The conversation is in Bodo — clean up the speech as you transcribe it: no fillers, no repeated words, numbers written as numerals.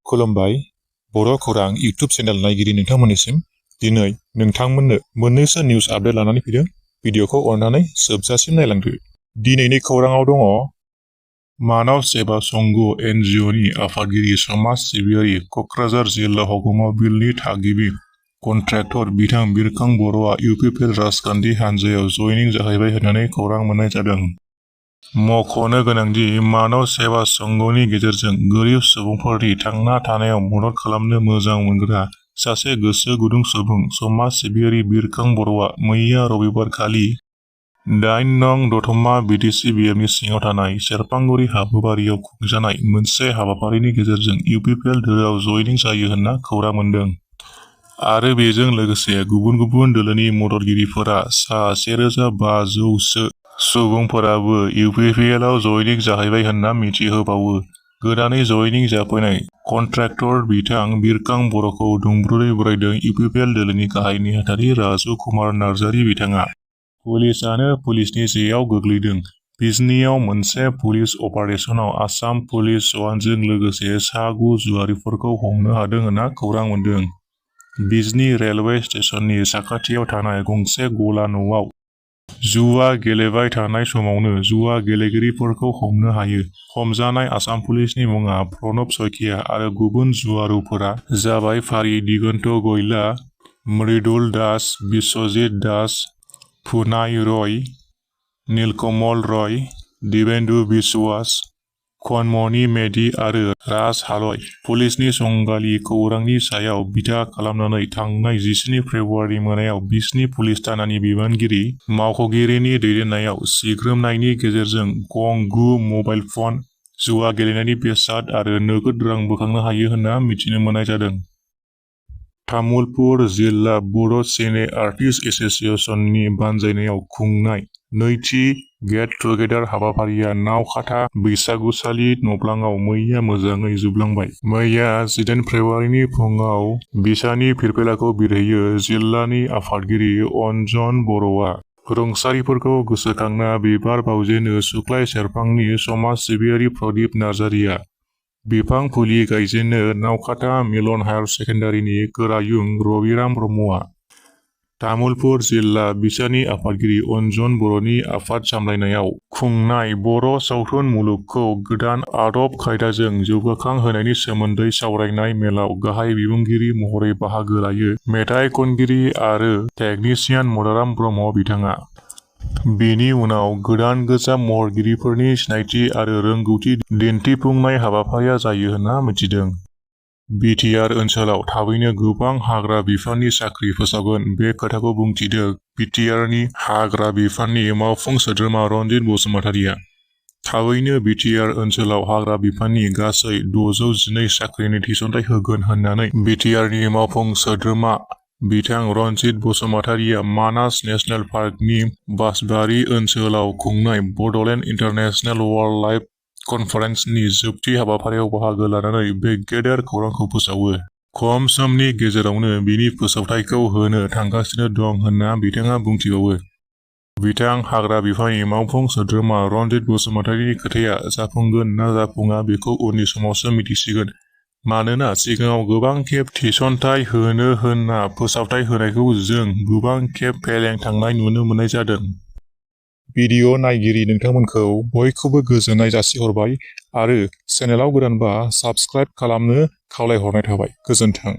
खुलुमबाय बर' खौरां इउट्यूब चेनेल नायगिरि नोंथांमोननिसिम दिनै नोंथांमोननो मोननैसो निउस आपडेट लानानै फैदों। भिडिअखौ अननानै जोबजासिम नायलांदो। दिनैनि खौराङाव दङ मानव सेवा संघ एनजिअनि आफादगिरि समाज सिबियारि क'क्राझार जिल्ला हगमा बिलनि थागिबि कन्ट्रेक्टर बिथां बिरखां बर'आ इउपिपिएल राजखान्थि हान्जायाव जयनिं जाहैबाय होननानै खौरां मोननाय जादों। मख'नो गोनांदि मानव सेवा संघनि गेजेरजों गोरिब सुबुंफोरनि थांना थानायाव मदद खालामनो मोजां मोनग्रा सासे गोसो गुदुं सुबुं समाज सिबियारि बिरखां बर'आ मैया रबिबार खालि 8 नं दतमा बिटिसि बिएमनि सिङाव थानाय सेरफांगुरि हाबोबारियाव खुंजानाय मोनसे हाबाफारिनि गेजेरजों इउपिपिएल दोलोआव जयनिं जायो होनना खौरां मोनदों। आरो बेजों लोगोसे गुबुन गुबुन दोलोनि मददगिरिफोरा सा 1500सो सुबुंफोराबो इउपिपिएलआव जयनिं जाहैबाय होनना मिथिहोबावो। गोदानै जयनिं जाफैनाय कन्ट्रेक्टर बिथां बिरखां बर'खौ दुंब्रुदै बरायदों इउपिपिएल दोलोनि गाहाय नेहाथारि राजु कुमार नार्जारि बिथाङा। पुलिसआनो पुलिसनि जेआव गोग्लैदों। बिजनीआव मोनसे पुलिस अपारेशनाव आसाम पुलिस जवानजों लोगोसे सा 9 जुवारिफोरखौ हमनो हादों होनना खौरां मोनदों। बिजनी रेलवे स्टेशननि साखाथियाव थानाय गंसे गला न'आव जुवा गेलेबाय थानाय समावनो जुवा गेलेगिरिफोरखौ हमनो हायो। हमजानाय आसाम पुलिसनि मुङा प्रणब सयखिया आरो गुबुन जुवारुफोरा जाबाय फारि दिगन्त गयला, मृदुल दास, बिश्वजित दास, फुनाय रय, नीलकमल रय, दिवेन्दु बिश्वास, खनमनि मेधि आरो राज हालय। पुलिसनि संगालि खौरांनि सायाव बिथा खालामनानै थांनाय 17 फेब्रुवारि मोनायाव बिजनी पुलिस थानानि बिबानगिरि मावख'गिरिनि दैदेननायाव सिग्रोमनायनि गेजेरजों गं 9 मबाइल फन, जुवा गेलेनायनि बेसाद आरो नोगोद रां बोखांनो हायो होनना मिथिनो मोननाय जादों। तामुलपुर जिल्ला बड' चेने आर्टिस्ट एस'सिएशननि बानजायनायाव खुंनाय नैथि गेट टुगेदार हाबाफारिया नावखाथा बैसागुसालि न'ब्लाङाव मैया मोजाङै जोबलांबाय। मैया 18 फेब्रुवारिनि फुङाव बिसानि फिरफिलाखौ बिरहोयो जिल्लानि आफादगिरि अन्जन बर'आ। रुंसारिफोरखौ गोसोखांना बिबार बावजेनो सुख्लाय सेरफांनि समाज सिबियारि प्रदीप नार्जारिया। बिफां फुलि गायजेनो नावखाथा मिलन हायार सेकेन्डारिनि गोरायुं रबिराम ब्रह्मआ। तामुलपुर जिल्ला बिसानि आफादगिरि अन्जन बर'नि आफाद सामलायनायाव खुंनाय बर' सावथुन मुलुगखौ गोदान आदब खायदाजों जौगाखां होनायनि सोमोन्दै सावरायनाय मेलाव गाहाय बिबुंगिरि महरै बाहागो लायो मेथाइ खनगिरि आरो टेकनिशियान मदाराम ब्रह्म बिथाङा। बेनि उनाव गोदान गोजाम महरगिरिफोरनि सिनायथि आरो रोंगौथि दिन्थिफुंनाय हाबाफारिया जायो होनना मिथिदों। बिटिआर ओनसोलाव थाबैनो गोबां हाग्रा बिफाननि साख्रि फोसावगोन बे खोथाखौ बुंथिदों बिटिआरनि हाग्रा बिफाननि मावफुं सोद्रोमा रनजित बसुमतारिया। थाबैनो बिटिआर ओनसोलाव हाग्रा बिफाननि गासै 612 साख्रिनि थिसनथाइ होगोन होननानै बिटिआरनि मावफुं सोद्रोमा बिथां रनजित बसुमतारिया मानास नेशनेल पार्कनि बासबारि ओनसोलाव खुंनाय बड'लेण्ड इन्टारनेशनेल वाइल्ड लाइफ कनफारेन्सनि जोबथि हाबाफारियाव बाहागो लानानै बे गेदेर खौरांखौ फोसावो। खम समनि गेजेरावनो बिनि फोसावथायखौ होनो थांगासिनो दं होनना बिथाङा बुंथिबावो। बिथां हाग्रा बिफाननि मावफुं सोद्रोमा रनजित बसुमतारिनि खोथाया जाफुंगोन ना जाफुङा बेखौ उननि समावसो मिथिसिगोन। मानोना सिगाङाव गोबां खेब थिसनथाइ होनो होनना फोसावथाइ होनायखौ जों गोबां खेब फेलें थांनाय नुनो मोननाय जादों। भिडिअ नायगिरि नोंथांमोनखौ बयखौबो गोजोननाय जासिहरबाय आरो चेनेलाव गोदानबा साबस्क्राइब खालामनो खावलायहरनाय थाबाय। गोजोन्थों।